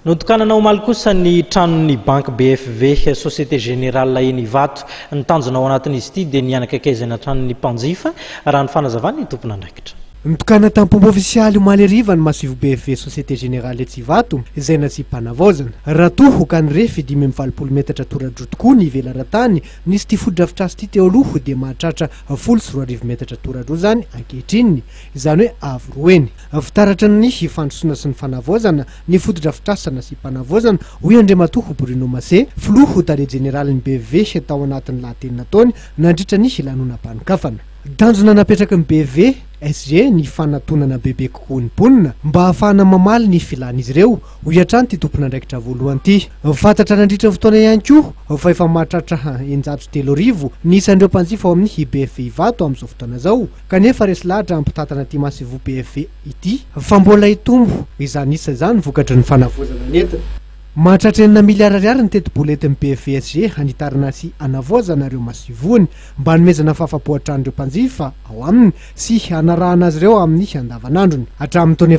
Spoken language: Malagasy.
Notokanana omaly kosa ny tranon'ny banky BFV Société Générale eny Ivato. Ny tanjona ao anatin'izy ity dia ny hanakaikaizana hatrany ny mpanjifa, raha ny fanazavan'ny tompon'andraikitra. Nitokana tamin'ny-pomba ofisialy omaly hariva ny masoivoho BFV Société Générale etsy Ivato, izay nasiam-panavaozana. Raha toa ka nirefy 85 metatra tora-droa tokoa ny velaran-tany nisy ity fotodrafitrasa ity teo aloha dia mahatratra 2010 metatra tora-droa izany ankehitriny, izany hoe avo roa heny. Fitaratra ny fandrosoana sy ny fanavaozana ny fotodrafitrasa nasiam-panavaozana, hoy Andriamatoa Bruno Massé, filoha ho tale jeneralin'ny BV tao anatin'ny lahateny nataony nandritra ny lanonam-panokafana. Tanjona napetraky ny BV, SG, ny fanatonana bebe kokoa ny mponina mba hahafahana mamaly ny filan'izy ireo, hoy hatrany ity tompon'andraikitra voalohany ity. Fantatra nandritra ny fotoana ihany koa fa efa mahatratra 3600 ny isan'ireo mpanjifa ao amin'ny BV Ivato amin'izao fotoana izao, kanefa resy lahatra hampitantana ity masoivoho BFV ity fa mbola hitombo izany isa izany vokatry ny fanavaozana nentina. Mahatratra enina miliara ariary ny tetibola entin'ny BFVSG hanitarana sy hanavaozana ireo masoivohony mba hanomezana fahafapo hatrany ireo mpanjifa ao aminy sy hanarahana azy ireo amin'ny andavanandrony. Hatramin'ny taona